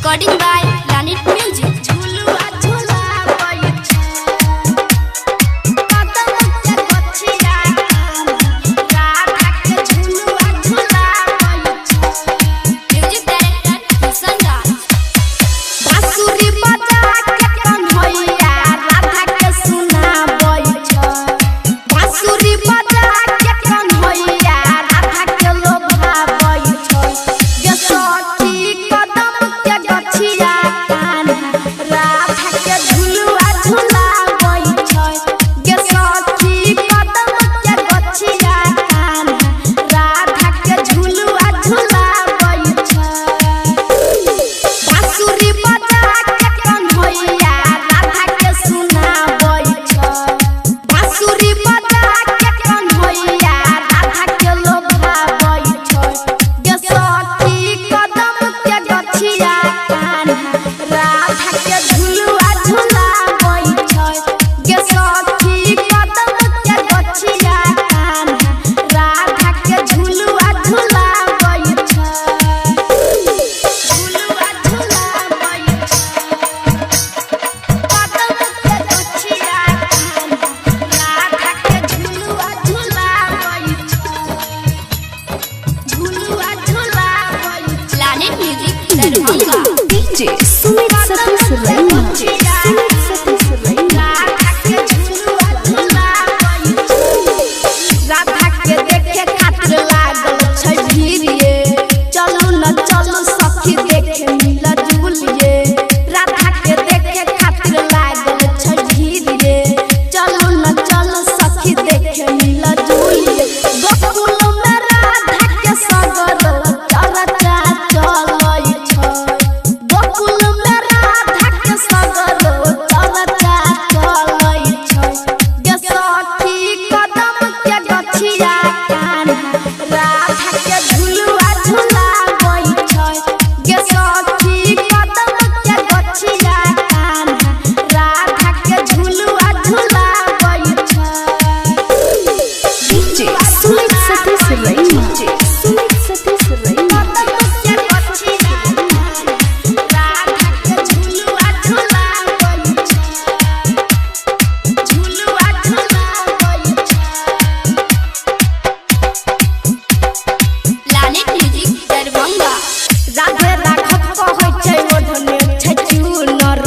Recording by Planet Music. झुलुआ झुलाबै छै कदम के गछिया राधा के झुलुआ झुलाबै छै। म्यूजिक डायरेक्टर किशन राज। बांसुरी बजा के कन्हैया राधा के सुनाबै छै। बांसुरी बजा के कन्हैया राधा के लोभाबै छै। गे सखी कदम के गछिया कान्हा राधा के झुलुआ झुलाबै छै। गे सखी कदम के गछिया कान्हा राधा के झुलुआ झुलाबै छै। बांसुरी बजा के कन्हैया राधा के सुनाबै छै। बांसुरी बजा के कन्हैया राधा के लोभाबै छै। गे सखी कदम के गछिया कान्हा राधा के झुलुआ झुलाबै छै। गे सखी कदम के गछिया कान्हा राधा के झुलुआ झुलाबै छै। झुलुआ झुलाबै छै कदम के गछिया राधा के झुलुआ झुलाबै छै। झुलुआ झुलाबै छै। Planet Music Darbhanga. DJ Sumit Satish Raina. Sumit Satish Raina. Radha के झुलुआ झुलाबै छै। राधा के देखे खातिर लागल छै भीड़िये। चलू न चलू सखी देखे मिल जुलिये। राधा के देखे खातिर लागल छै भीड़िये। चलू न चलू सखी देखे मिल जुलिये। गोकुल में राधा के सगर चर्चा चलै छै। गोकुल में राधा के सगर चर्चा चलै छै। गे सखी कदम के गछिया कान्हा राधा के झुलुआ झुलाबै छै। गे सखी कदम के गछिया कान्हा राधा के झुलुआ झुलाबै छै। DJ Sumit Satish Raina. Sumit Satish Raina. कदम के गछिया राधा के झुलुआ झुलाबै छै। झुलुआ झुलाबै छै। Planet Music Darbhanga. Radhe Raghav कहै छै ओढ़ने छै चुनर।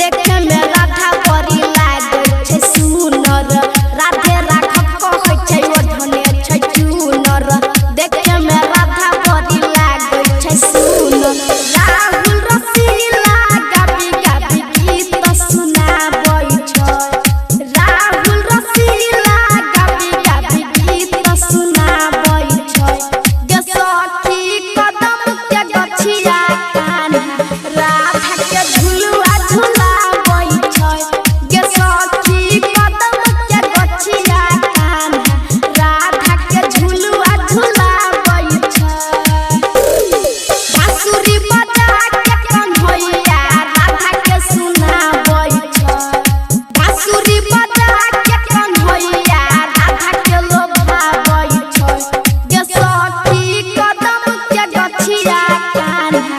देखे में राधा बड़ी लागै छै सुनर। राधे राघव कहै छै ओढ़ने छै चुनर। देखे में राधा बड़ी लागै छै सुनर। राहुल रसीला गाबी गाबी गीत सुनाबै छै। राहुल रसीला गाबी गाबी गीत सुनाबै छै। गे सखी कदम के गछिया कान्हा राधा के झुलुआ झुलाबै छै। गे सखी कदम के गछिया कान्हा राधा के झुलुआ झुलाबै छै। बांसुरी बजा के कन्हैया राधा के सुनाबै छै। बांसुरी बजा के कन्हैया राधा के लोभाबै छै। गे सखी कदम के गछिया कान्हा